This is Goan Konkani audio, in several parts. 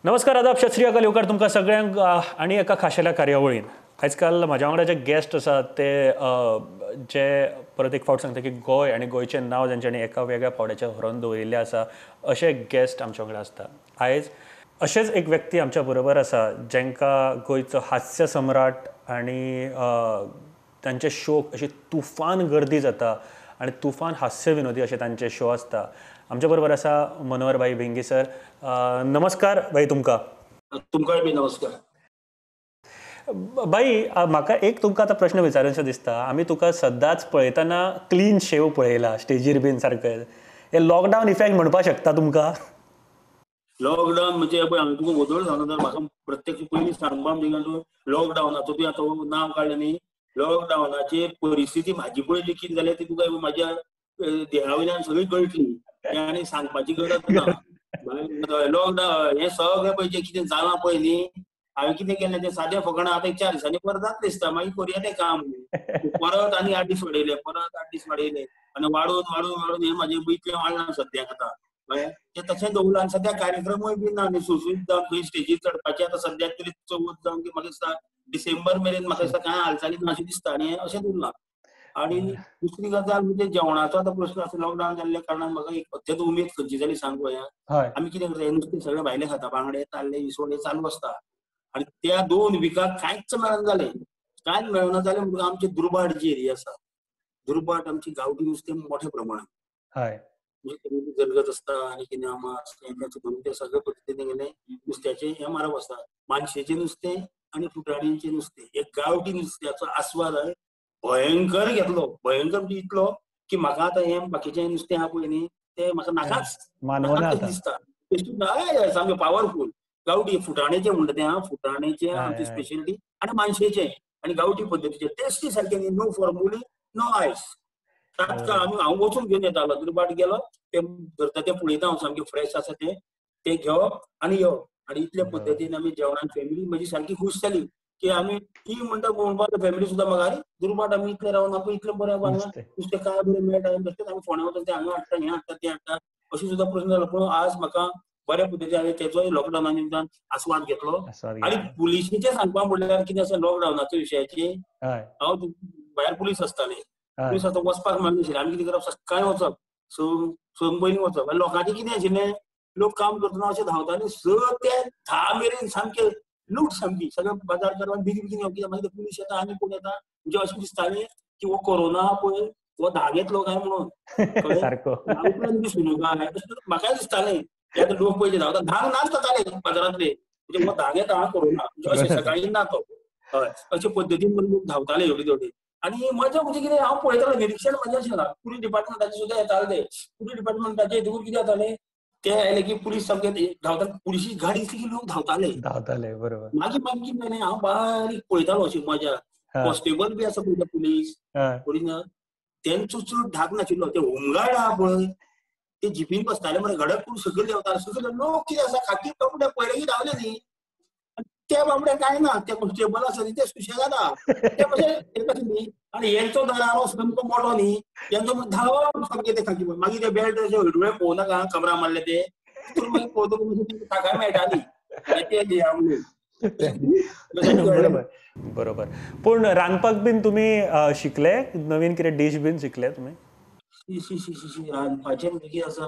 नमस्कार, आदाब, सत श्री अकाल, येवकार तुमकां सगळ्यांक आनी एका खाशेल्या कार्यावळीन. आयजकाल म्हाज्या वांगडा जे गेस्ट आसात ते जे परत एक फावट सांगता की गोंय आनी गोंयचें नांव जांच्यांनी एका वेगळ्या पावड्याचेर व्हरून दवरिल्लें आसा अशे गेस्ट आमच्या वांगडा आसता. आयज अशेंच एक व्यक्ती आमच्या बरोबर आसा जांकां गोंयचो हास्य सम्राट आनी तांचे शोक अशी तुफान गर्दी जाता आनी तुफान हास्य विनोदी अशे तांचे शो आसता. आमच्या बरोबर आसा मनोहर भाई भिंगी सर. नमस्कार भाई तुमकां. तुमकांय बी नमस्कार. भाई, म्हाका एक तुमकां आतां प्रश्न विचारनशें दिसता. आमी तुका सदांच पळयतना क्लीन शेव पळयला स्टेजीर बीन सारकें. हे लॉकडावन इफेक्ट म्हणपाक शकता तुमकां? लॉकडावन म्हणजे पळय हांवें तुका वदोळ सांगता, म्हाका प्रत्यक्ष पयलीं सांगपा म्हणजे लॉकडावनाचो तुवें आतां नांव काडलें न्ही, लॉकडावनाची परिस्थिती म्हाजी पयली कितें जाल्या ती तुका म्हाज्या देहा वयल्यान सगळी कळटली आनी सांगपाची गरज ना. लॉकडावन हें सगळें पळय जें कितें जालां पळय न्ही, हांवें कितें केलें तें सादें फकाणां आतां एक 4 दिसांनी परत जातलें दिसता, मागीर करुया तें काम. परत आनी 8 दीस वाडयले, परत 8 दीस वाडयले आनी वाडोवन वाडोवन वाडोवन हें म्हाजें इतलें वाडलां सद्याक आतां. कळ्ळें, तें तशें दवरलां आनी सद्या कार्यक्रमूय बी ना न्ही सुसूत जावन खंय स्टेजीर चडपाचें. आतां सद्याक तरी चवथ जावन की म्हाका दिसता डिसेंबर मेरेन म्हाका दिसता कांय हालचाली ना अशें दिसता आनी अशें उरलां. आनी दुसरी गजाल म्हणजे जेवणाचो आतां प्रश्न आसा. लॉकडावन जाल्ल्या कारणान म्हाका एक अत्यंत उमेद खंयची जाली सांग पळया. आमी कितें करता, नुस्तें सगळें भायलें खाता, बांगडे ताल्ले इसवण चालू आसता आनी त्या 2 विकाक कांयच मेळना जालें. कांयच मेळना जालें म्हणटकच आमची दुर्भाट जी एरिया आसा, दुर्भाट आमची गांवठी नुस्तें मोठ्या प्रमाणात म्हणजे जरगत आसता आनी कितें आमास धरून ते सगळे पद्दतीन गेले नुस्त्याचें हें मारप आसता. मानशेचें नुस्तें आनी फुटाणींचें नुस्तें, एक गांवठी नुस्त्याचो आस्वाद हांवें भयंकर घेतलो. भयंकर म्हणजे इतलो की म्हाका आतां हें बाकीचें नुस्तें आहा पळय न्ही तें म्हाका नाकाच दिसता. सामकें पावरफूल गांवठी फुटाणेचें म्हणटा तें, फुटाणेचें आमची स्पेशलिटी आनी मानशेचें आनी गांवठी पद्दतीचें टेस्टी सारकें न्ही, नो फॉर्मुली नो आयस. तात्काळ आमी हांव वचून घेवन येतालो, दुर्भाट गेलो ते धरता तें पळयता हांव सामकें फ्रेश आसा तें, तें घेवप आनी येवप. आनी इतल्या पद्दतीन आमी जेवणान फॅमिली म्हजी सारकी खूश जाली की आमी ती म्हणटा म्हणपाक फॅमिली सुद्दां म्हाका अरे दुर्भाट आमी इतलें रावन आमकां इतलें बरें नुस्तें काय बरें मेळटा, तशेंच आमी फोंड्या वता तें हांगा हाडटा, हें हाडटा, तें हाडटा अशें सुद्दां प्रश्न जालो. पूण आज म्हाका बऱ्या पद्दतीन हांवें तेचोय लॉकडावना निमतान आस्वाद घेतलो. आनी पुलिशीचें सांगपा म्हणल्यार कितें आसा लॉकडावनाच्या विशयाची, हांव भायर पुलीस आसताले, पुलीस आतां वचपाक मेळनाशिल्लें. आमी कितें करप, सकाळीं वचप, 6 पयलीं वचप. आनी लोकांचें कितें आशिल्लें, लोक काम करतना अशें धांवताले 6 ते 10 मेरेन सामकें लूट सामकी, सगळें बाजार करपाक बेगीन बेगीन येवप. मागीर पुलीस येता आनी कोण येता म्हणजे अशें दिसतालें की हो कोरोना पळय हो धाग येतलो काय म्हणून दिसून काय म्हाकाय दिसतालें. आतां लोक पयले धांवता, धाग नाच जाताले बाजारांतले, म्हणजे हो धाग येता कोरोना अशें सकाळीं ना तो. हय, अशे पद्दतीन लोक धांवताले एवढे तेवढे. आनी मजा म्हणजे कितें हांव पळयतालो, निरिक्षण म्हजें आशिल्लें. पुलीस डिपार्टमेंटाचे सुद्दां येताले ते, पुलीस डिपार्टमेंटाचे हितून कितें जातालें ते आयले की पुलीस सामके धांवताले, पुलिशी गाडी दिसली की लोक धांवताले धांवताले बरोबर. मागीर मागीर कितें जालें, हांव बारीक पळयतालो अशी मजा. कॉन्स्टेबल बी आसा पळय पुलीस, पुलीस तेंचो चड धाक नाशिल्लो. ते होमगार्ड आहा पळय ते जिपीन बसताले मरे, घडक करून सकयल देंवताले. सकयल लोक कितें आसा खाकी बाबड्या पळयले की धांवले न्ही, त्या बाबड्या कांय ना, ते कॉन्स्टेबल आसा न्ही ते सुशेगाद आहा ते कशें न्ही. आनी हेंचो दरारो सामको मोटो न्ही, तेंचो धांवप सामकें ते खाकी. मागीर ते बेल्ट अशे हळडुळे पळोवं नाका, कमरा मारले ते तितून मागीर पळोवतकच थाकाय मेळटाली ते म्हणून. बरोबर बरोबर. पूण रांदपाक बीन तुमी शिकले, नवीन कितें डीश बीन शिकले तुमी? शी शी शी शी, रांदपाचें म्हणजे कितें आसा,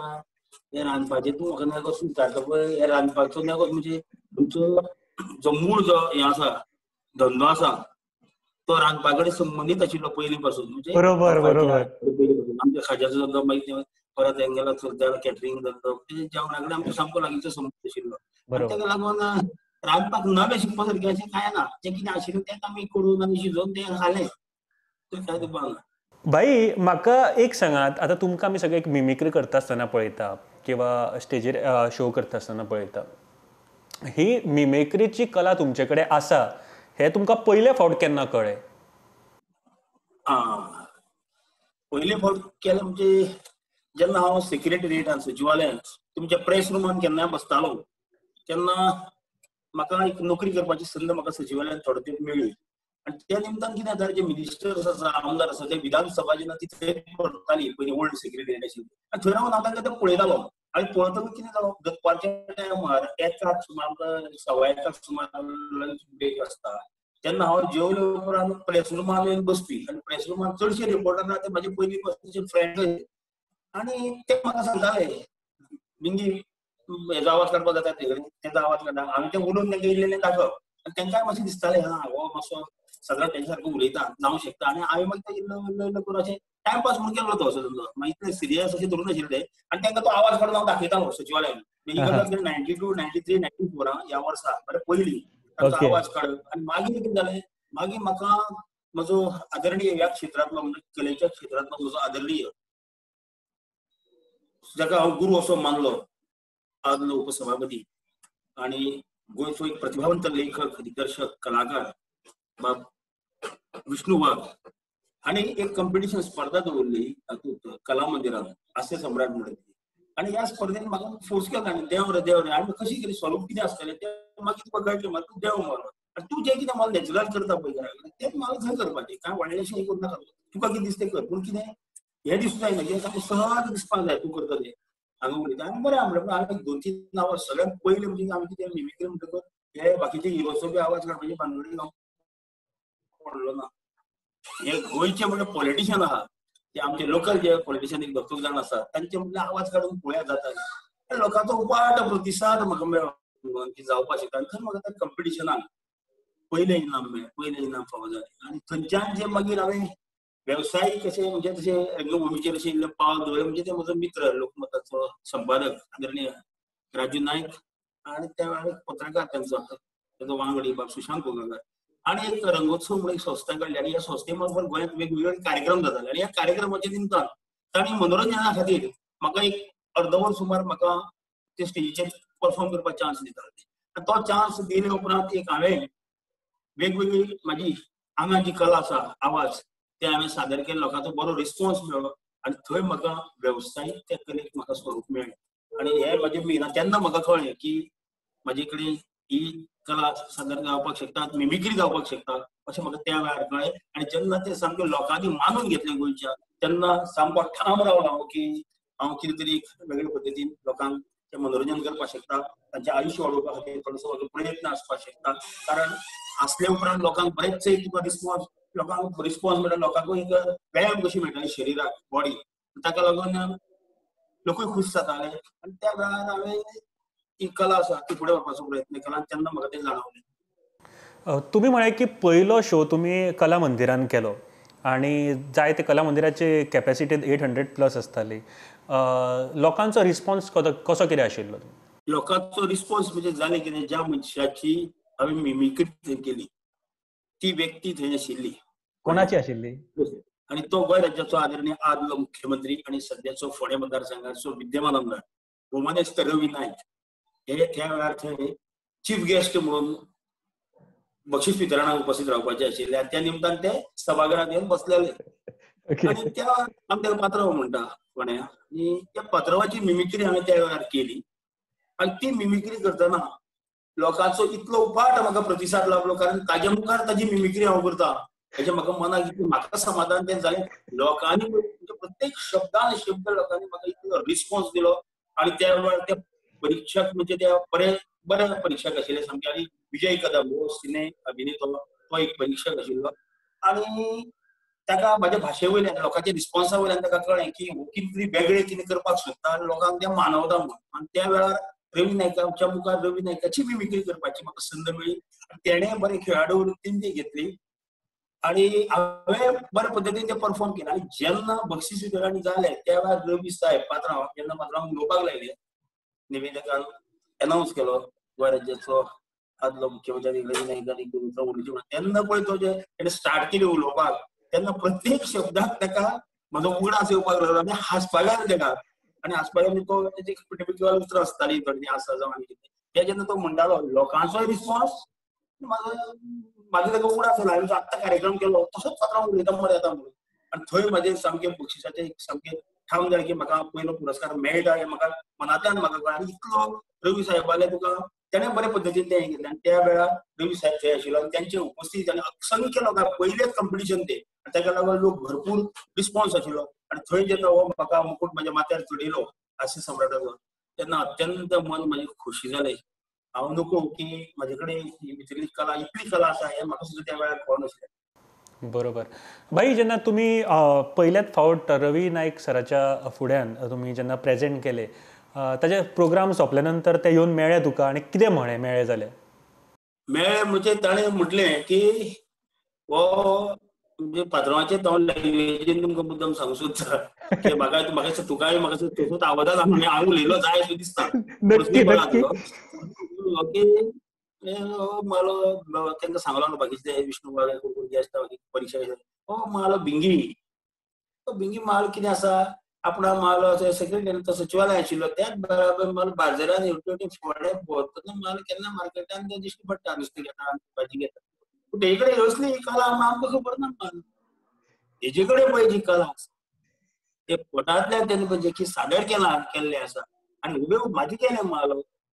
हें रांदपाचें तूं म्हाका नाका विचारता पळय. हें रांदपाचो नाका म्हणजे तुमचो जो मूळ जो हें आसा धंदो आसा तो रांदपा कडेन संबंदीत आशिल्लो पयलीं पासून. म्हणजे बरोबर बरोबर, आमच्या खाज्याचो धंदो, मागीर परत हेंगेलो चलतालो कॅटरींग धंदो, जेवणा कडेन आमचो सामको लागींचो संबंद आशिल्लो. ताका लागून रांदपाक नवें शिकपा सारकें अशें कांय ना, जें कितें आशिल्लें तें आमी करून आनी शिजोवन तें खालें, तें कांय दुबाव ना. भाई म्हाका एक सांगात, आतां तुमकां आमी सगळे एक मिमिक्री करता आसतना पळयता किंवा स्टेजीर शो करता आसतना पळयता, ही मिमिक्रीची कला तुमचे कडेन आसा हें तुमकां पयले फावट केन्ना कळ्ळें? पयले फावट केलें म्हणजे जेन्ना हांव सेक्रेटरीएटान सचिवालयांत तुमच्या प्रेस रुमान केन्ना बसतालो तेन्ना म्हाका एक नोकरी करपाची संद म्हाका सचिवालयांत थोडो तेंप मेळ्ळी. आनी त्या निमतान कितें जाता, जे मिनिस्टर्स आसा, आमदार आसा, ते विधानसभा जेन्ना ती थंय करताली पयलीं ओल्ड सेक्रेटरीएट आशिल्ली, आनी थंय रावन हांव तांकां तें पळयतालो. आनी पळयतकूच कितें जालो, दनपारच्या टायमार 1 सुमार आमकां 1:15 सुमार लंच ब्रेक आसता तेन्ना हांव जेवले उपरांत प्रेस रुमान येवन बसपी आनी प्रेस रुमान चडशे रिपोर्टर ते म्हाजे पयलीं पासूनचे फ्रेंड आनी ते म्हाका सांगताले बिंगी हेजो आवाज काडपाक जाता तेजो आवाज काडटा. हांवें तें उलोवन तांकां इल्लें दाखोवप आनी तांकांय मातशें दिसतालें हा हो मातसो सगळ्या तेंच्या सारको उलयता जावंक शकता. आनी हांवें मागीर ते इल्लो इल्लो इल्लो करून अशें टायमपास म्हणून केल्लो तो असो धंदो, मागीर इतलें सिरियस अशें धरून नाशिल्लें. आनी तांकां तो आवाज काडून हांव दाखयतालो सचिवालयान. ही गजाल 92, 93, 94 ह्या वर्सा बरें पयलीं तांचो आवाज काडप. आनी मागीर कितें जालें, मागीर म्हाका म्हजो आदरणीय ह्या क्षेत्रांतलो म्हणजे कलेच्या क्षेत्रांतलो म्हजो आदरणीय जाका हांव गुरू असो मानलो आदलो उपसभापती आनी गोंयचो एक प्रतिभावंत लेखक, दिग्दर्शक, कलाकार बाब विष्णू वाघ हांणी एक कॉम्पिटिशन स्पर्धा दवरली तातूंत कला मंदिरान हास्य सम्राट म्हणून. आनी ह्या स्पर्धेन म्हाका फोर्स केलो आनी देव रे देव रे आनी कशी केली स्वरूप कितें आसतलें तें मागीर तुका कळटलें. म्हाका तूं देव मरो आनी तूं जें कितें म्हाका नॅचरल करता पळय घरा तें म्हाका थंय करपाचें, कांय व्हडलेंशें हें करूं नाका. तुका कितें दिसता कर, पूण कितें हें दिसूं जायना कितें सामकें सहज दिसपाक जाय तूं करता तें. हांगा उलयता आनी बरें म्हणलें. पूण हांवें 2-3 आवाज सगळ्यांत पयलें म्हणजे आमी कितें मिमिक्री म्हणटकच हे बाकीचे हिरोचो बी आवाज काडपाचे भानगडीक हांव पडलो ना. हे गोंयचे म्हणजे पॉलिटिशियन आहा ते आमचे लोकल जे पॉलिटिशियन एक 2 जाण आसा तांचे म्हणल्यार आवाज काडून पळया जाता. लोकांचो उपाट प्रतिसाद म्हाका मेळ्ळो की जावपाक शकता. आनी थंय म्हाका त्या कॉम्पिटिशनाक पयलें इनाम मेळ्ळें, पयलें इनाम फावो जालें. आनी थंयच्यान जे मागीर हांवें वेवसायीक अशें म्हणजे तशें रंगभुमीचेर अशें इल्लें पावल दवरलें म्हणजे ते म्हजो मित्र लोकमताचो संपादक आदरणीय राजू नायक आनी त्या वेळार पत्रकार तांचो वांगडी बाब सुशांत कोगळकार आनी एक रंगोत्सव म्हणून एक संस्था काडली. आनी ह्या संस्थे मार्फत गोंयांत वेगवेगळे कार्यक्रम जाताले आनी ह्या कार्यक्रमाच्या निमतान तांणी मनोरंजना खातीर म्हाका एक अर्दवर सुमार म्हाका ते स्टेजीचेर परफॉर्म करपाक चान्स दिताले. आनी तो चान्स दिले उपरांत एक हांवें वेगवेगळी म्हाजी आंगान जी कला आसा आवाज ते हांवें सादर केले, लोकांचो बरो रिस्पॉन्स मेळ्ळो आनी थंय म्हाका वेवसायीक त्या कलेक म्हाका स्वरूप मेळ्ळें. आनी हे म्हाजे मेन तेन्ना म्हाका कळ्ळें की म्हाजे कडेन ही कला सादर जावपाक शकता, मिमिक्री जावपाक शकता अशें म्हाका त्या वेळार कळ्ळें. आनी जेन्ना तें सामकें लोकांनी मानून घेतलें गोंयच्या तेन्ना सामको ठाम रावलो हांव की हांव कितें तरी एक वेगळे पद्दतीन लोकांक तें मनोरंजन करपाक शकता, तांचें आयुश्य वाडोवपा खातीर थोडोसो म्हाजो प्रयत्न आसपाक शकता. कारण आसले उपरांत लोकांक बरेचशे तुका रिस्पॉन्स, लोकांक रिस्पॉन्स मेळटा, लोकांकूय एक व्यायाम कशी मेळटाली शरिराक बॉडी, ताका लागून लोकूय खूश जाताले. आनी त्या वेळार हांवें ती कला आसा ती फुडें व्हरपाचो प्रयत्न केला आनी तेन्ना म्हाका तें जाणवलें. तुमी म्हळें की पयलो शो तुमी कला मंदिरान केलो आनी जायते कला मंदिराची कॅपेसिटी 800 प्लस आसताली. लोकांचो रिस्पॉन्स कसो कितें आशिल्लो? लोकांचो रिस्पॉन्स म्हणजे जालें कितें, ज्या मनशाची हांवें मिमिक्री केली ती व्यक्ती थंय आशिल्ली. कोणाची आशिल्ली? आनी तो गोंय राज्याचो आदरणीय आदलो मुख्यमंत्री आनी सद्याचो फोंडें मतदारसंघाचो विद्यमान आमदार भोवमानेस्त रवी नायक हे त्या वेळार थंय चीफ गेस्ट म्हणून बक्षीस वितरणाक उपस्थित रावपाचे आशिल्ले आनी त्या निमतान ते सभाघरांत येवन बसलेले. आनी त्या आमी ताका पात्रांव म्हणटा फोंड्या, आनी त्या पात्रांवाची मिमिक्री हांवें त्या वेळार केली. आनी ती मिमिक्री करतना लोकांचो इतलो उपाट म्हाका प्रतिसाद लाभलो, कारण ताज्या मुखार ताजी मिमिक्री हांव करता हेजें म्हाका मनाक इतलें म्हाका समाधान तें जालें. लोकांनी म्हणजे प्रत्येक शब्दान शब्द लोकांनी म्हाका इतलो रिस्पॉन्स दिलो. आनी त्या वेळार त्या परीक्षक म्हणजे त्या बरे बरे परीक्षक आशिल्ले सामके, आनी विजय कदम हो सिने अभिनेतो तो एक परीक्षक आशिल्लो आनी ताका म्हाज्या भाशे वयल्यान लोकांच्या रिस्पॉन्सा वयल्यान ताका कळ्ळें की हो कितें तरी वेगळें कितें करपाक सोदता आनी लोकांक तें मानवता म्हणून. आनी त्या वेळार रवी नायकाच्या मुखार रवी नायकाची मिमिक्री करपाची म्हाका संद मेळ्ळी आनी तेणें बरे खेळाडू वृत्तीन ती घेतली आनी हांवें बरे पद्दतीन तें परफॉर्म केलें. आनी जेन्ना बक्षीस वितरण जालें त्या वेळार रवी साहेब पात्रांव जेन्ना पात्रांव उलोवपाक लागले, निवेदकान अनावन्स केलो गोंय राज्याचो आदलो मुख्यमंत्री रवी नायकान एक उतरां उलोवचीं म्हणून, तेन्ना पळय तो जे तेणें स्टार्ट केली उलोवपाक तेन्ना प्रत्येक शब्दाक ताका म्हजो उगडास येवपाक लागलो आनी हांसपाक जालें ताका. आनी हांसपाक जालें तो तेजी टिपिकल उतरां आसतालीं थोडीं आसा जावं आनी कितें तें जेन्ना तो म्हणटालो लोकांचोय रिस्पॉन्स म्हाजो ताका उगडास जालो. हांवें आत्तां कार्यक्रम केलो तसोच पात्रांव उलयता मरे आतां म्हणून. आनी थंय म्हाजें सामकें बक्षिसाचें एक सामकें ठाम जालें की म्हाका पयलो पुरस्कार मेळटा हें म्हाका मनांतल्यान म्हाका कळ्ळें. आनी इतलो रवी साहेबाले तुका तेणें बरे पद्दतीन तें हें घेतलें आनी त्या वेळार रवी साहेब थंय आशिल्लो आनी तेंचे उपस्थित आनी असंख्य लोकांक पयलेंच कॉम्पिटिशन तें आनी ताका लागून लोक भरपूर रिस्पॉन्स आशिल्लो. आनी थंय जेन्ना हो म्हाका मुकूट म्हाज्या माथ्यार चडयलो हास्य सम्राटाचो तेन्ना अत्यंत मन म्हाजें खोशी जालें. हांव नको की म्हाजे कडेन ही भितरली कला इतली कला आसा हें म्हाका सुद्दां त्या वेळार कळनाशिल्लें. बरोबर. भाई, जेन्ना तुमी पयल्याच फावट रवी नायक सराच्या फुड्यान तुमी जेन्ना प्रेजेंट केले, ताजे प्रोग्राम सोंपले नंतर ते येवन मेळ्ळे तुका आनी कितें म्हळें मेळ्ळे जाल्यार? मेळ्ळे म्हणजे ताणें म्हटलें की हो म्हणजे पात्रांवाचे हांव लँग्वेजीन तुमकां मुद्दम सांगूंक सोदता की म्हाका म्हाका तुकाय म्हाका तसोच आवाजान हांव उलयलो जाय अशें दिसता. की म्हालो तांकां सांगलो न्हू बाकीचे विष्णू वाघ कोण गेस्ट परिक्षा हो म्हालो भिंगी, तो भिंगी म्हाल कितें आसा आपणा म्हाल सेक्रेटरी तो सचिवालय आशिल्लो त्याच बराबर म्हाल बाजारान हेवटेन फोडे भोंवतना म्हाल केन्ना मार्केटान ते दिश्टी पडटा, नुस्तें घेता भाजी घेता. पूण तेजे कडेन असली कला आमकां खबर ना. म्हाल तेजे कडेन पळय जी कला आसा ते पोटांतल्यान तेणें पळय जे सादर केलां केल्लें आसा आनी उबे म्हाजें केलें म्हाल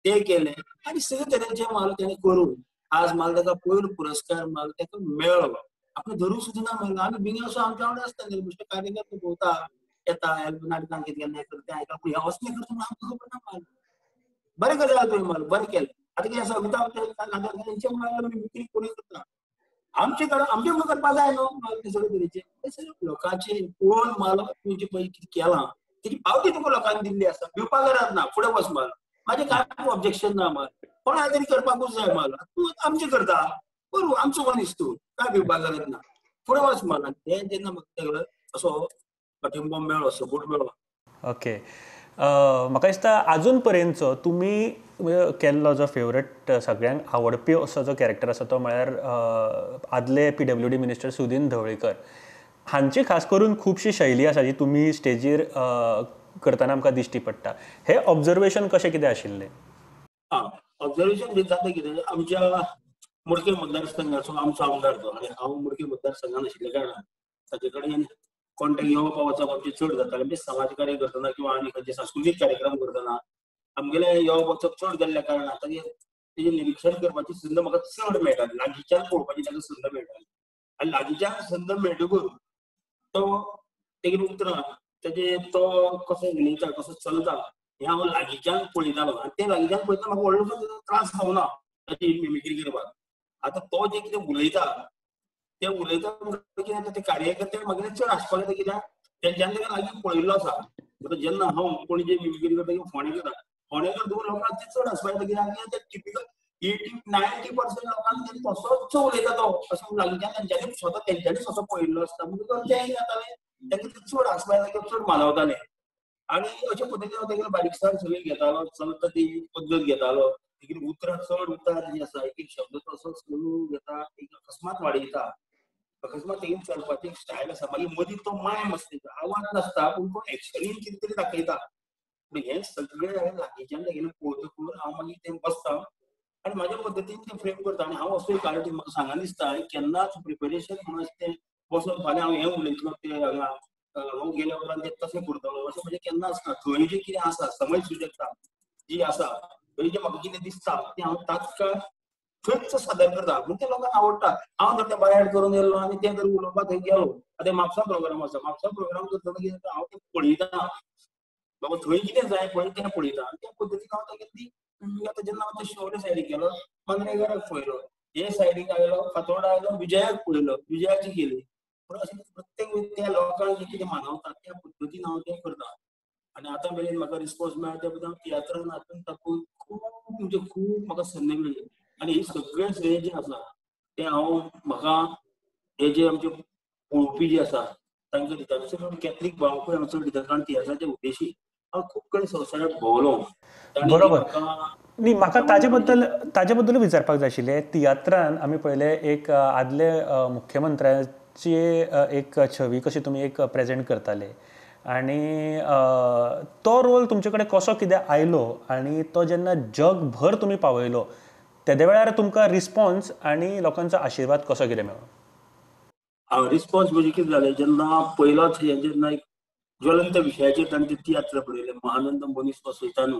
ते केलें आनी सगळे तरेचे म्हाल तेणें करून आज म्हाल ताका पयलो पुरस्कार म्हाल ताका मेळ्ळो. आपणें धरूंक सुद्दां ना म्हाल. आमी भिंगी असो आमच्या वांगडा आसता बेश्टे कार्यकर्ते भोंवता येता नाटकान कितें केन्ना करता आयकला, पूण हें असलें करता म्हणून आमकां खबर ना म्हाल. बरें गजाल तुवें म्हाल बरें केलें. आतां कितें आसा अमिताभ तेंचे म्हाल मिमिक्री कोणी करता, आमचे आमचे म्हणून करपा जाय न्हू म्हाल ते सगळे तरेचे लोकांचे कोण म्हाल तुमचे पळय कितें केलां तेजी पावती तुका लोकांनी दिल्ली आसा, भिवपा गरज ना. फुडें वच म्हाल, म्हाजें कांय ऑब्जेक्शन ना म्हाल, कोणा तरी करपाकूच जाय म्हाल. तूं आमचें करता करूं, आमचो मनीस तूं, काय भिवपा गरज ना, फुडें वच म्हाल. तें जेन्ना म्हाका असो पाठिंबो मेळ्ळो, सपोर्ट मेळ्ळो. ओके, म्हाका दिसता आजून पर्यंतचो तुमी केल्लो जो फेवरेट सगळ्यांक आवडपी असो जो कॅरेक्टर आसा तो म्हळ्यार आदले PWD minister Sudin Dhavalikar हांची खास करून खुबशी शैली आसा जी तुमी स्टेजीर करतना आमकां दिश्टी पडटा. हे ऑब्जर्वेशन कशें कितें आशिल्लें? आं, ऑब्जर्वेशन जाता कितें, आमच्या मुडके मतदारसंघाचो आमचो आमदार तो आनी हांव मुडके मतदारसंघान आशिल्ल्या कारणान ताजे कडेन कॉन्टेक्ट येवप वचप आमचें चड जातालें. म्हणजे समाज कार्य करतना किंवा आनी खंयचे सांस्कृतीक कार्यक्रम करतना आमगेलें येवप वचप चड जाल्ल्या कारणान ताजें तेजें निरिक्षण करपाची संद म्हाका चड मेळटाली, लागींच्यान पळोवपाची ताका संद मेळटाली. आनी लागींच्यान संद मेळटकूच तो तेगेलीं उतरां तेजे तो कसो उलयता कसो चलता हें हांव लागींच्यान पळयतालो आनी तें लागींच्यान पळयतना म्हाका व्हडलोसो त्रास जावना ताची मिमिक्री करपाक. आतां तो जें कितें उलयता ते उलयता कितें ते कार्यकर्ते म्हागेले चड आसपाक जाता कित्याक तेंच्यांनी ताका लागीं पळयल्लो आसा. आतां जेन्ना हांव कोणी जे मिमिक्री करता किंवा फोंडें करता, फोंडें करतकूच लोकांक ते चड आसपाक जाता कित्याक ते टिपिकल 80-90% लोकांक ते तसोच उलयता तो असो लागींच्यान तेंच्यांनी स्वता तेंच्यांनी स्वता पळयल्लो आसता. म्हणटकच तें जातालें तांकां ते चड आसपाक जाता किंवा चड मानवतालें. आनी अशे पद्दतीन हांव तेगेले बारीकसाण सगळी घेतालो, चलता ती पद्दत घेतालो, तेगेली उतरां चड उतार जी आसा एक एक शब्द तसोच स्लो घेता, एक अकस्मात वाडयता, अकस्मात तेगेली चलपाची एक स्टायल आसा. मागीर मदीं तो मायम आसता, आवाज नासता पूण तो एक्शनीन कितें तरी दाखयता. पूण हें सगळें हांवें लागींच्यान तेगेलें पळोवतकूच हांव मागीर तें बसता आनी म्हाज्या पद्दतीन तें फ्रेम करता. आनी हांव असो एक आर्टिस्ट म्हाका सांगन दिसता हांवें केन्नाच प्रिपेरेशन म्हणून अशें तें बसोन फाल्यां हांव हें उलयतलो तें हांगा हांव गेल्या उपरांत तें तशें करतलो अशें म्हजें केन्ना आसना. थंय जें कितें आसा समय सुचकता जी आसा थंय जें म्हाका कितें दिसता तें हांव तात्काळ थंयच सादर करता, पूण तें लोकांक आवडटा. हांव जर तें बायाट करून येयलो आनी तें जर उलोवपाक थंय गेलो, आतां म्हापसा प्रोग्राम आसा, म्हापसा प्रोग्राम करतना कितें जाता हांव तें पळयता बाबा थंय कितें जाय पळय तें पळयता आनी त्या पद्दतीन हांव तागेली ती आतां जेन्ना हांव शिवोले सायडीक गेलो मांद्रेकाराक पळयलो, हे सायडीक आयलो फातोर्डा आयलो विजयाक पळयलो, विजयाची केली. पूण अशें प्रत्येक त्या लोकांक जें कितें मानवता त्या पद्दतीन हांव तें करता. आनी आतां मेरेन म्हाका रिस्पॉन्स मेळ्ळा त्या बद्दल तियात्रान हातून तातूंत खूब म्हणजे खूब म्हाका संद मेळ्ळी. आनी ही सगळें श्रेय जें आसा तें हांव म्हाका हे जे आमचे पळोवपी जे आसा तांकां दिता. चड कॅथलीक भावांकूय हांव चड दिता कारण तियात्राचे उद्देशी हांव खूब कडेन संवसारांत भोंवलो. बरोबर. न्ही, म्हाका ताजे बद्दल विचारपाक जाय आशिल्लें. तियात्रान आमी पळयलें एक आदले मुख्यमंत्र्याची एक छवी कशी तुमी एक प्रेजेंट करताले आनी तो रोल तुमचे कडेन कसो कितें आयलो आनी तो जेन्ना जगभर तुमी पावयलो तेदे वेळार तुमकां रिस्पॉन्स आनी लोकांचो आशिर्वाद कसो कितें मेळ्ळो? रिस्पॉन्स म्हणजे कितें जालें, जेन्ना पयलोच जेन्ना एक ज्वलंत विशयाचेर ताणें ते तियात्र बरयले महानंद मनीस वसयता न्हू,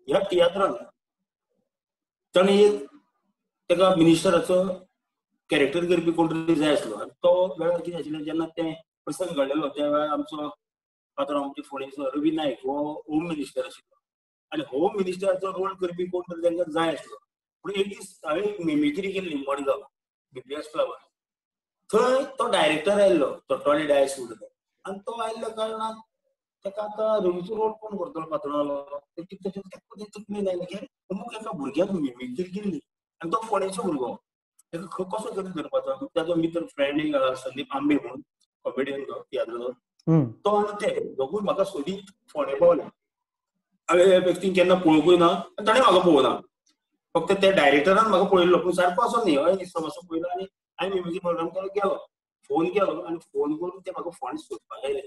ह्या तियात्रान ताणें एक ताका मिनिस्टराचो कॅरेक्टर करपी कोण तरी जाय आसलो. आनी तो वेळार कितें आशिल्लें, जेन्ना तें प्रसंग घडलेलो त्या वेळार आमचो पात्रांव आमचे फोंडेचो रवी नायक हो होम मिनिस्टर आशिल्लो. आनी होम मिनिस्टराचो रोल करपी कोण तरी तांकां जाय आसलो. पूण एक दीस हांवें मिमिक्री केल्ली मडगांव बीपीएस क्लबान, थंय तो डायरेक्टर आयल्लो, तो टॉनी डायस म्हणटा तो. आनी तो आयिल्ल्या कारणान ताका आतां रवीचो रोल कोण करतलो पात्रांलो, तकलेन आयलें की अमूक एका भुरग्याक मिमिक्री केल्ली आनी तो फोंडेचो भुरगो, ताका कसो तरी धरपाचो. ताजो मित्र फ्रेंड एक आसा संदीप आंबे म्हणून, कॉमेडियन तो तियात्राचो, तो आनी ते दोगूय म्हाका सोदीत फोंडे पावले. हांवें ह्या व्यक्तीन केन्ना पळोवंकूय ना आनी ताणें म्हाका पळोवना, फक्त त्या डायरेक्टरान म्हाका पळयल्लो, पूण सारको असो न्ही, हय असो पळयलो. आनी हांवें मिमिक्री प्रोग्राम केलो, गेलो, फोन केलो आनी फोन करून ते म्हाका फोंड सोदपाक आयले.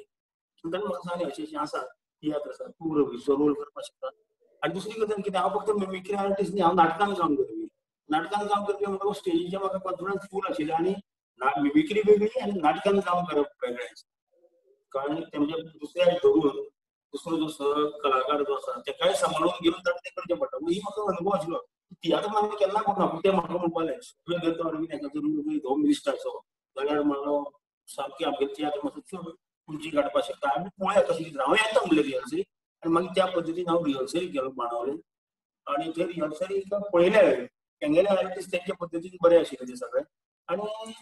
ताणें म्हाका सांगलें अशें अशें आसा, तियात्र आसा, तूं रवीचो रोल करपाक शकता. आनी दुसरी गजाल कितें, हांव फक्त मिमिक्री आर्टिस्ट न्ही, हांव नाटकान काम करपी. नाटकान काम करपी म्हणटकच स्टेजीचेर म्हाका कॉन्फिडन्स फूल आशिल्लें. आनी मिमिक्री वेगळी आनी नाटकान काम करप वेगळें आसा. कारण ते म्हणजे दुसऱ्याक धरून दुसरो जो कलाकार जो आसा तेकाय सांबाळून घेवन ताणें तें करचें पडटा. ही म्हाका अनुभव आशिल्लो. तियात्र हांवें केन्ना करूंक ना, पूण ते म्हाका म्हणपाक लागले तुवें जर तो अरविंद हेकाचो रोल होम मिनिस्टराचो जाल्यार म्हणलो सामकी आमगेले तियात्र मातसो चड उंची काडपाक शकता. आमी पळोवया कशें कितें. हांव येता म्हणलें रिहर्सलीक आनी मागीर त्या पद्दतीन हांव रिहर्सलीक गेलो बाणावले आनी थंय रिहर्सलीक पळयलें हांवें तेंगेले आर्टिस्ट तेंच्या पद्दतीन बरे आशिल्ले ते सगळे. आनी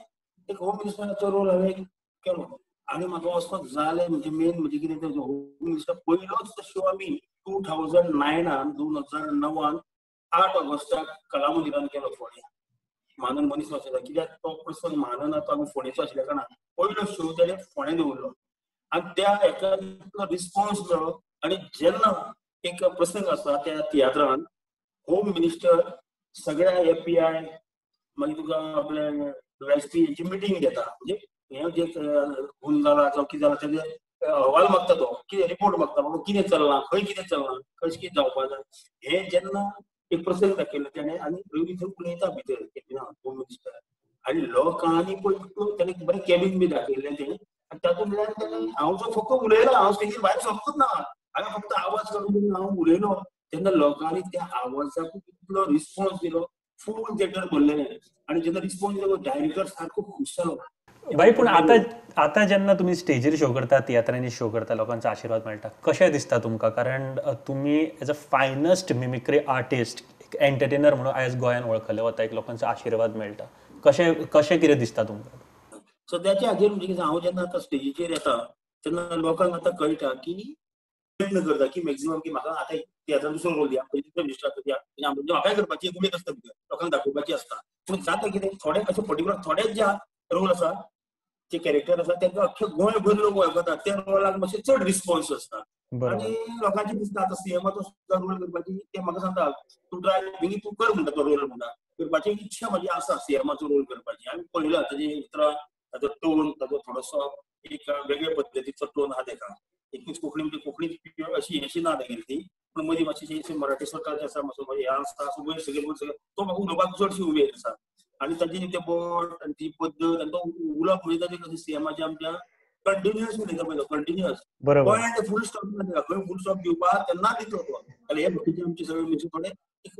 एक होम मिनिस्टराचो रोल हांवें केलो आनी म्हाका वचपाक जालें. म्हणजे मेन म्हणजे कितें, तें होम मिनिस्टर पयलोच शो आमी 2009 2009 8 ऑगस्टाक कला मंदिरान केलो फोंड्या. मानन मनीस आशिल्लो, कित्याक तो प्रसंग मानना तो आमी फोंडेचो आशिल्ल्या कारणान पयलो शो ताणें फोंड्या दवरलो आनी त्या हेका इतलो रिस्पॉन्स मेळ्ळो. आनी जेन्ना एक प्रसंग आसा त्या तियात्रान होम मिनिस्टर सगळ्या एफबीआय मागीर तुका आपले एसपी हेंची मिटींग घेता, म्हणजे हें जे खून जाला जावं कितें जाला तेजे अहवाल मागता, तो कितें रिपोर्ट मागता, बाबा कितें चल्लां, खंय कितें चल्लां, कशें कितें जावपा जाय. हें जेन्ना एक प्रसंग दाखयलो तेणें आनी रवी थंय उलयता भितर होम मिनिस्टर आनी लोकांनी पळय तेणें बरें कॅबीन बी दाखयल्लें तेणें. आनी तातूंतल्यान तेणें हांव जो फक्त उलयलो, हांव स्टेजीर भायर सरकूच ना, हांवें फक्त आवाज काडून हांव उलयलो तेन्ना लोकांनी त्या आवाजाक इतलो रिस्पॉन्स दिलो, फूल थिएटर भरलेलें. आनी जेन्ना रिस्पॉन्स दिलो डायरेक्टर सारको खूश जालो. भाई पूण आतां आतां जेन्ना तुमी स्टेजीर शो करता, तियात्रांनी शो करता, लोकांचो आशिर्वाद मेळटा, कशें दिसता तुमकां? कारण तुमी as a finest mimicry artist, एक एंटरटेनर म्हणून आयज गोंयान वळखले वता, एक लोकांचो आशिर्वाद मेळटा, कशें कशें कितें दिसता तुमकां? सद्याच्या हाजेर म्हणजे कितें, हांव जेन्ना आतां स्टेजीचेर येता तेन्ना लोकांक आतां कळटा की प्रयत्न करता की मॅक्झिमम की म्हाका आतां तियात्रान दुसरो रोल दिया, पयलीं मिनिस्टर दिया, म्हणजे म्हाकाय करपाची एक उमेद आसता, भितर लोकांक दाखोवपाची आसता. पूण जाता कितें, थोडे अशे पर्टिक्युलर थोडेच जे रोल आसा, जे कॅरेक्टर आसा तांकां अख्खे गोंयभर लोक वळखतात, त्या रोलाक मातशे चड रिस्पॉन्स आसता आनी लोकांचे दिसता आतां सीएमाचो सुद्दां रोल करपाची ते म्हाका सांगता तूं ट्राय बेगीन तूं कर म्हणटा, तो रोल म्हणटा करपाची इच्छा म्हाजी आसा सीएमाचो रोल करपाची. आमी पळयला ताजे उतरां, ताजो टोन, ताजो थोडोसो एक वेगळे पद्दतीचो टोन आहा तेका, एकूच कोंकणी म्हणजे कोंकणी अशी अशी ना तेगेली ती, पूण मदीं मातशी मराठी स्वताचे आसा, मातसो हें आसता, असो वयर सगळे वयर सगळे तो म्हाका उलोवपाक चडशी उमेद आसा. आनी ताजी ते बोट आनी ती पद्दत आनी तो उलोवप म्हणजे ताजे कशें सीएमाचे आमच्या कंटिन्युअस उलयता पळय, कंटिन्युअस पॉयंट फूल स्टॉप ना, खंय फूल स्टॉप दिवपाक तेन्ना दितलो तो. जाल्यार हे बाकीचे आमचे सगळे म्हणजे थोडे एक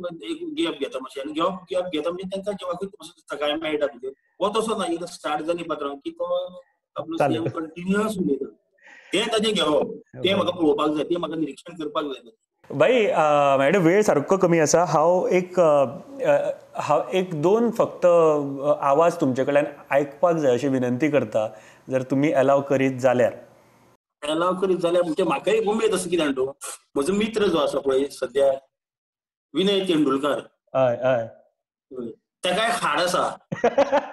गॅप घेता मातशे, आनी गॅप घेता म्हणजे तांकां जिवाकूय मातसो थकाय मेळटा भितर. हो तसो ना, एकदां स्टार्ट जाली पात्रां की तो आपलो सीएम कंटिन्युअस उलयता, तें ताजें घेवप, तें म्हाका पळोवपाक जाय, तें म्हाका निरिक्षण करपाक जाय. भाई म्हाजे वेळ सारको कमी आसा, हांव एक दोन फक्त आवाज तुमचे कडल्यान आयकपाक जाय अशी विनंती करता, जर तुमी एलाव करीत जाल्यार. एलाव करीत जाल्यार म्हणजे म्हाका एक उमेद आसा कितें जाणा, म्हजो मित्र जो आसा पळय सद्या विनय तेंडुलकार, हय हय, ताकाय खाड आसा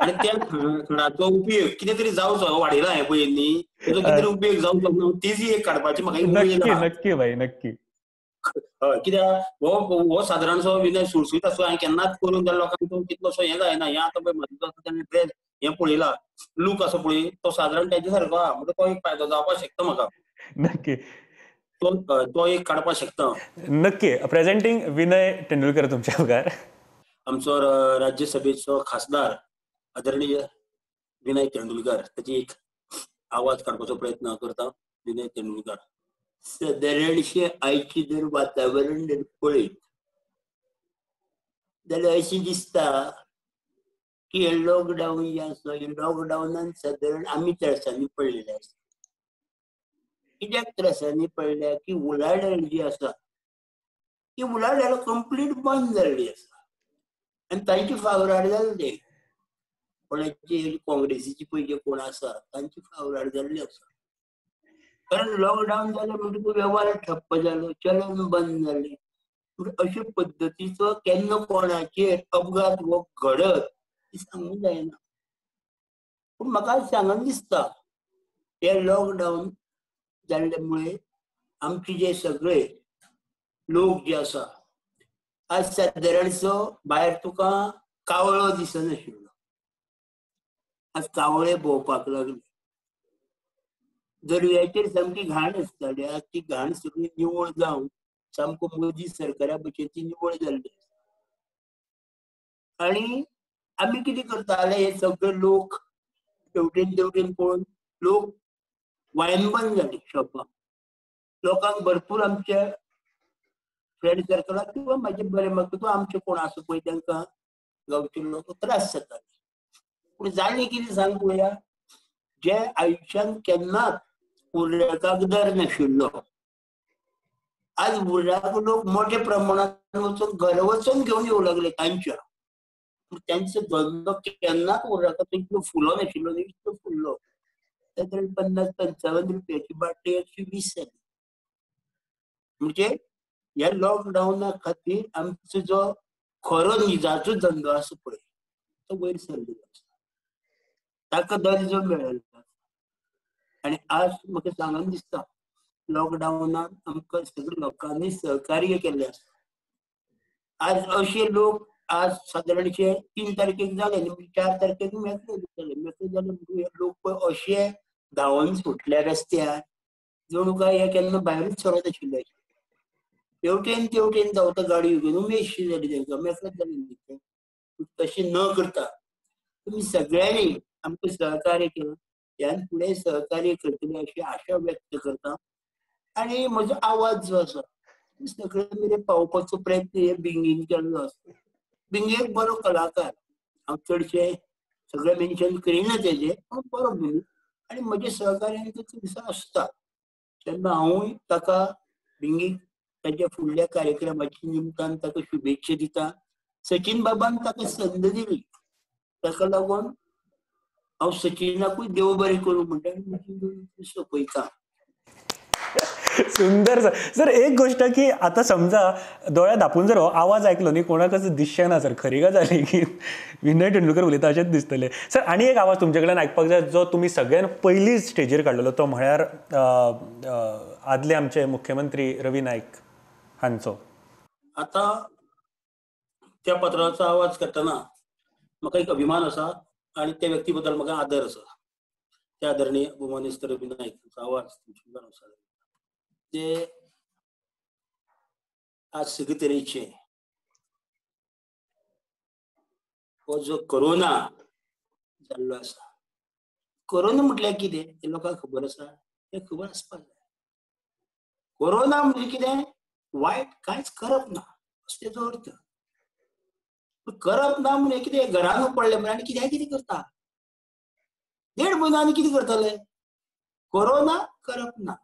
आनी त्या खाडाचो उपयोग कितें तरी जावचो, वाडयला हें पळय न्ही, ताचो कितें तरी उपयोग जावचो, तेजी एक काडपाची म्हाका उमेद आसा. नक्की भाई नक्की. हय, कित्याक हो सादारणसो विनय सुळसुळीत आसलो, हांवें केन्नाच करून जाल्यार लोकांक तो कितलोसो हें जायना. हें आतां पळय म्हजो ताणें ड्रेस हें पळयला, लूक आसा पळय, तो सादारण तेजे सारको आहा, म्हणजे तो एक फायदो जावपाक शकता म्हाका. नक्की तो एक काडपाक शकता. नक्की. प्रेझेंटींग विनय तेंडुलकर तुमच्या मुखार. आमचो राज्यसभेचो खासदार आदरणीय विनय तेंडुलकर, ताची एक आवाज काडपाचो प्रयत्न करता. विनय तेंडुलकर. सादारणशें आयचें जर वातावरण जर पळयत जाल्यार अशें दिसता की हें लॉकडावन जें आसा, हें लॉकडावनान सादारण आमी त्रासांनी पडलेले आसा. कित्याक त्रासांनी पडल्या की उलाढाल जी आसा ती उलाढाल कंप्लीट बंद जाल्ली आसा आनी तांची फावराड जाल्ले कोणाची काँग्रेसीची पळय जे कोण आसा तांची फावराड जाल्ली आसा. कारण लॉकडावन जालें म्हणटकूच वेव्हार ठप्प जालो, चलन बंद जालें. अशे पद्दतीचो केन्ना कोणाचेर अपघात हो घडत ती सांगूंक जायना. पूण म्हाका सांगन दिसता हे लॉकडावन जाल्ले मुळे आमचे जे सगळे लोक जे आसा आज सादारणसो भायर तुका कावळो दिसनाशिल्लो, आज कावळे भोंवपाक लागले. दर्याचेर सामकी घाण आसताली, आज ती घाण सगळी निवळ जावन सामको मोदी सरकारा भशेन ती निवळ जाल्ली आसा. आनी आमी कितें करताले हे सगळे लोक तेवटेन तेवटेन पळोवन लोक वायन बंद जाली शॉपां. लोकांक भरपूर आमच्या फ्रेंड सर्कलाक किंवा म्हाजे बरे म्हाका आमचे कोण आसा पळय तांकां गांवचे लोक त्रास जाताले. पूण जालें कितें सांग पळोवया, जे आयुश्यान केन्नाच उर्राकाक दर नाशिल्लो आज उर्राक लोक मोठ्या प्रमाणात वचून घरा वचून घेवन येवं लागले तांच्या. तांचो धंदो केन्नाच उर्राकाचो इतलो फुलो नाशिल्लो इतलो फुल्लो. सादारण 50-55 रुपयाची बाटली 120 जाली. म्हणजे ह्या लॉकडावना खातीर आमचो जो खरो निजाचो धंदो आसा पळय तो वयर सरलेलो आसा, ताका दर्जो मेळ्ळो. आनी आज म्हाका सांगन दिसता लॉकडावनान आमकां सगळ्या लोकांनी सहकार्य केल्लें आसा. आज अशे लोक आज सादारणशे 3 तारखेक जाले न्ही, 4 तारखेक मेकळे जाले. मेकळे जाले म्हणटकूच हे लोक पळय अशे धांवन सुटल्या रस्त्यार जणू काय हे केन्ना भायरूच सरत आशिल्ले. हेवटेन तेवटेन धांवता गाडयो घेवन, उमेदशी जाली तांकां, मेकळे जाले न्ही. तशें न करता तुमी सगळ्यांनी आमकां सहकार्य केलां, ह्यान फुडें सहकार्य करतले अशी आशा व्यक्त करता. आनी म्हजो आवाज जो आसा सगळे मेरेन पावोवपाचो प्रयत्न हे बिंगीन केल्लो आसा. बिंगी एक बरो कलाकार, हांव चडशे सगळे मेन्शन करिना तेजे, पूण बरो मनीस आनी म्हजे सहकार्यान तो चडसो आसता. तेन्ना हांवूय ताका बिंगीक ताच्या फुडल्या कार्यक्रमाच्या निमतान ताका शुभेच्छा दिता. सचिन बाबान ताका संद दिली, ताका लागून हांव सचिनाकूय देव बरें करूं म्हणटा आनी सोंपयता. सुंदर सर. सर एक गोष्ट की आता समजा दोळ्या धापून जर हो आवाज ऐकलो न्ही कोणाकच दिसचें ना सर, खरी गजाल की विनय तेंडुलकर उलयता अशेंच दिसतलें. सर आनी एक आवाज तुमचे कडल्यान आयकपाक जाय जो तुमी सगळ्यान पयलीं स्टेजीर काडलेलो तो म्हळ्यार आदले आमचे मुख्यमंत्री रवी नायक हांचो. आतां त्या पत्राचो आवाज काडटना म्हाका एक अभिमान आसा आनी त्या व्यक्ती बद्दल म्हाका आदर आसा. त्या आदरणीय भोवमानेस्त रवी नायक हांचो आवाज तुमच्या आसा. ते आज सगळे तरेचे हो जो कोरोना जाल्लो आसा, कोरोना म्हटल्यार कितें तें लोकांक खबर आसा, तें खबर आसपाक जाय. कोरोना म्हणजे कितें वायट कांयच करप ना असो तेजो अर्थ. करप ना म्हणजे कितें घरान पडलें म्हण आनी कित्याक कितें करता, 1.5 म्हयनो आनी कितें करतले. कोरोना करप ना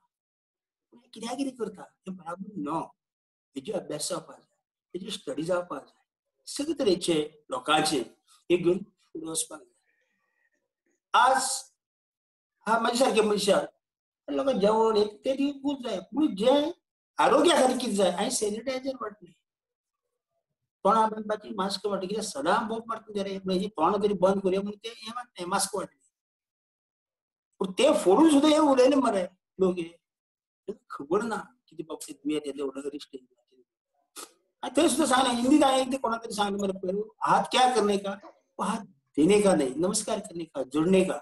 कित्याक कितें करता हें बराबर न्हू. तेजी अभ्यास जावपाक जाय, तेजी स्टडी जावपाक जाय, सगळे तरेचे लोकांचे हे घेवन फुडें वचपाक जाय. आज हा म्हाजे सारके मनशां लोकांक जेवण हे ते दिवपूच जाय, पूण जें आरोग्या खातीर कितें जाय हांवें सॅनिटायझर वांटलें, तोंडा बांदपाची मास्क वांटलें. कित्याक सदां बोब मारता रे, म्हणजे तोंड तरी बंद करुया म्हणून ते हें वांटलें, मास्क वांटलें. पूण ते फोडून सुद्दां हे उलयले मरे लोक, हे खबर ना कितें बाबतींत दुयेंत येतलें व्हडलो रिस्क. थंय सुद्दां सांगलें हिंदीत हांवें एकदां कोणा तरी सांगलें मरे, पयलीं हात क्या करने का, वो हात देने का नहीं, नमस्कार करने का, जुड़ने का.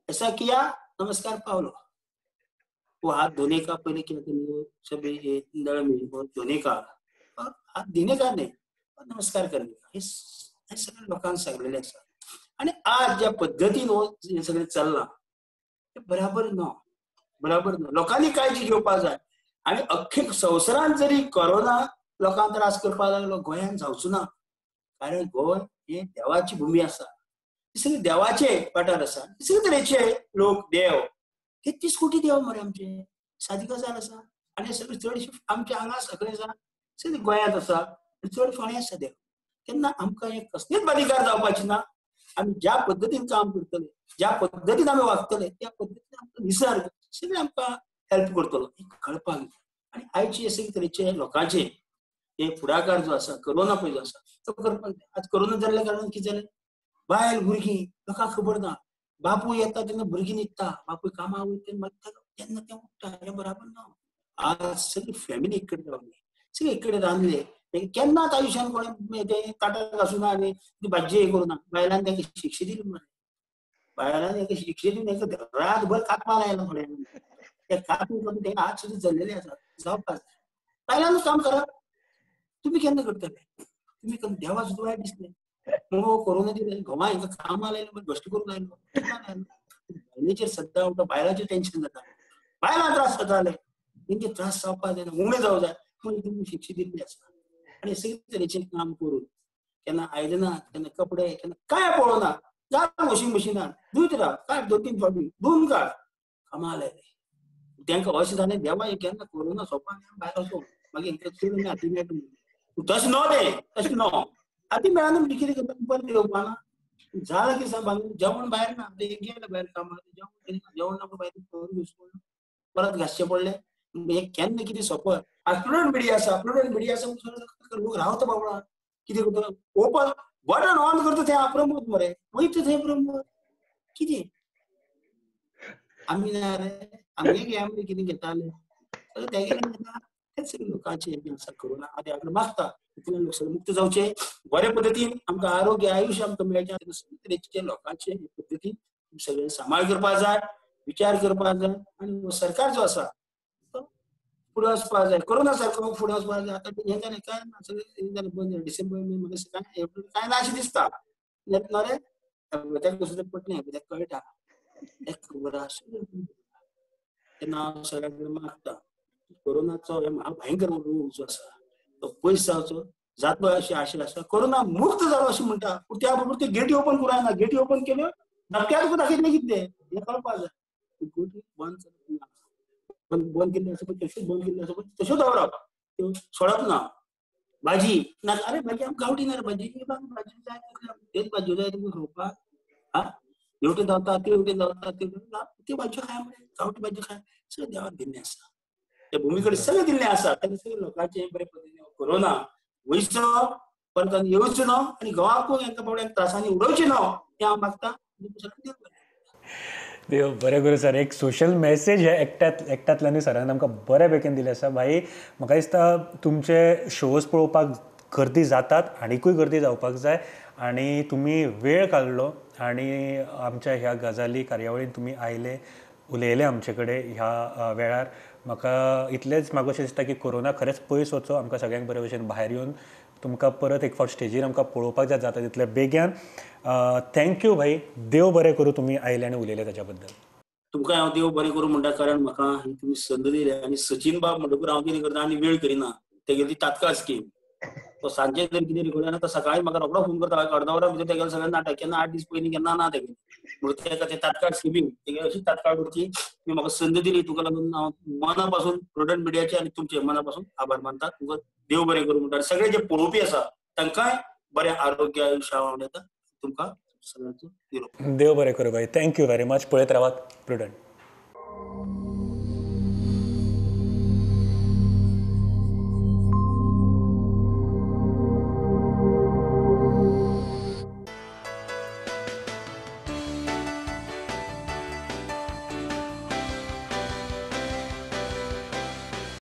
ऐसा किया नमस्कार पावलो, वो हाथ धोने का पहले क्या करने, सब नल में वो धोने का और हात देने का नहीं और नमस्कार करने का. हे सगळें लोकांक सांगलेलें आसा. आनी आज ज्या पद्दतीन हो हें सगळें चल्लां तें बराबर ना, बराबर ना. लोकांनी काळजी घेवपाक जाय. आनी अख्खे संवसारांत जरी कोरोना लोकांक त्रास करपाक लागलो, गोंयांत जावचो ना. कारण गोंय हें देवाची भुमी आसा, सगळे देवाचे वाठार आसा, सगळे तरेचे लोक देव, 33 कोटी देव मरे आमचे, सादी गजाल आसा. आनी सगळे चडशे आमच्या हांगा सगळे आसा सगळे गोंयांत आसा, चड फाणी आसा देव. तेन्ना आमकां हे कसलेच बाधिकार जावपाची ना. आमी ज्या पद्दतीन काम करतले, ज्या पद्दतीन आमी वागतले, त्या पद्दतीन आमकां निसर्ग सगळे आमकां हेल्प करतलो हें कळपाक जाय. आनी आयचे अशे तरेचे लोकांचे हे फुडाकार जो आसा, कोरोना पळय जो आसा तो करपाक जाय. आज कोरोना जाल्ल्या कारणान कितें जालें, बायल भुरगीं लोकांक खबर ना. बापूय येता तेन्ना भुरगीं न्हिदता, बापूय कामाक वयता तेन्ना तें उठ्ठा, हें बराबर ना. आज सगळी फॅमिली एक कडेन रावली, सगळे एक कडेन रांदले, केन्नाच आयुश्यान कोणें तें ताटाक घासूना आनी ती भाजी हें करूं ना. बायलान तांकां शिक्षा दिली मरे, बायलान तांकां शिक्षा दिवन तांकां रातभर कातपा लायला थोड्यांनी. ते कातून कातून तांकां आज सुद्दां जल्लेले आसा. जावपाक जाय. बायलांनो काम करा, तुमी केन्ना करतले? तुमी देवा सुद्दां वायट दिसलें म्हणून कोरोना दिलें, घोवा हांकां कामां लायलो, भश्टी करूंक लायलो. बायलेचेर सद्दां उठा, बायलांचेर टेंशन जाता, बायलां त्रास जाताले, तेंचे त्रास जावपाक जायना, उणें जावं जाय म्हणून तुमी शिक्षा दिल्ली आसा. आनी सगळे तरेचें काम करून केन्ना आयदनां, केन्ना कपडे, केन्ना कांय पळोवना, घाल वॉशिंग मशिनान धुयत राव, काड 2-3 फावटी धुवन काड, कामां लायले. तांकां अशें जालें देवा हें केन्ना कोरोना सोंपा आनी भायर वचूं, मागीर हेंकां चड हाती मेळटा. तशें न्हू तें, तशें न्हू, हाती मेळना म्हणजे कितें करता, परत येवपा ना. जालें की सायब जेवण भायर ना, ते गेले भायर कामाक, जेवण जेवण ना भायर करून परत घासचें पडलें. हें केन्ना कितें सोंपत. आज प्रुडंट मिडिया आसा, प्रुडंट मिडिया आसा, लोक रावता बाबडा कितें करता, ओपन बटन ऑन करता थंय प्रमोद मरे, वयता थंय प्रमोद. कितें आमी ना रे, आमगे आमी कितें घेताले तेगेले तेच लोकांचे हें आसा. कोरोना आदी आपणें मागता तितले लोक सगळे मुक्त जावचे, बरे पद्दतीन आमकां आरोग्य आयुश्य आमकां मेळचें. तरेचे लोकांचे पद्दतीन सगळें सांबाळ करपाक जाय, विचार करपाक जाय. आनी सरकार जो आसा तो फुडें वचपाक जाय, कोरोना सारको फुडें वचपाक जाय. आतां हें जालें काय ना, सगळें जालें बंद जालें, डिसेंबर मे काय एप्रील काय ना अशें दिसता. ना रे ताका सुद्दां पटलें, ताका कळटा, ताका खबर आसा. तेन्ना हांव सगळ्या कडेन मागता कोरोनाचो हे भयंकर रोग जो आसा तो पयस जावचो, जातलो अशी आशा आसा. कोरोना मुक्त जालो अशें म्हणटा, पूण त्या बरोबर ते गेटी ओपन करूं जायना. गेटी ओपन केल्यो धपक्यार तुका दाखयतलें कितें हें कळपाक जाय. गेटी बंद ना, बंद केल्ले आसा पळय तश्योच बंद केल्ले आसा पळय तश्यो दवरप, त्यो सोडप ना. भाजी ना, अरे भाजी आमकां गांवठी ना रे, भाजी भाजी जाय तेच भाजयो जाय तुमकां खावपाक. हा हेवटेन धांवता ते वटेन धांवता, त्यो भाजयो खाय मरे, गांवठी भाजयो खाय. सगळें देवान दिल्लें आसा, त्या भुमी कडेन सगळें दिल्लें आसा. ताका सगळें लोकांचें बरे पद्दतीन कोरोना वयचो, परत आनी येवचो न्हू आनी घोवाकूय हेंकां बाबड्यांक त्रासांनी उडोवचें न्हू हें हांव मागता. देव बरें करूं सर. एक सोशल मॅसेज हे एकट्यांतल्यानूय सरान आमकां बऱ्या पैकीन दिलें आसा. भाई म्हाका दिसता तुमचे शोज पळोवपाक गर्दी जातात, आनिकूय गर्दी जावपाक जाय. आनी तुमी वेळ काडलो आनी आमच्या ह्या गजाली कार्यावळीन तुमी आयले, उलयले आमचे कडेन ह्या वेळार. म्हाका इतलेंच म्हाका अशें दिसता की कोरोना खरेंच पयस वचो, आमकां सगळ्यांक बरे भशेन भायर येवन तुमकां परत एक फावट स्टेजीर आमकां पळोवपाक जाय जाता तितले बेग्यान. Thank you भाई, देव बरें करूं तुमी आयले आनी उलयले ताच्या बद्दल. तुमकां हांव देव बरें करूं म्हणटा, कारण म्हाका तुमी संद दिली. आनी सचिन बाब म्हणटकूच हांव कितें करता आनी वेळ करिना, तेगेली तात्काळ स्कीम. तो सांजे जर कितें रिकॉर्ड जालें तो सकाळी म्हाका रोखडो फोन करता, अर्द वरा भितर तेगेले सगळें नाटक केन्ना 8 दीस पयलीं केन्ना ना तेगेलें, म्हणून तेका ते तात्काळ स्किमींग तेगे अशी तात्काळ करची. तुमी म्हाका संद दिली, तुका लागून हांव मना पासून प्रुडंट मिडियाचे आनी तुमचे मना पासून आभार मानता. तुमकां देव बरें करूं म्हणटा. सगळे जे पळोवपी आसा तांकांय बरें आरोग्य आयुश्य हांव दिता. तुमकां सगळ्यांचो देव बरें करूं भाई. Thank you very much. पळयत रावात प्रुडंट.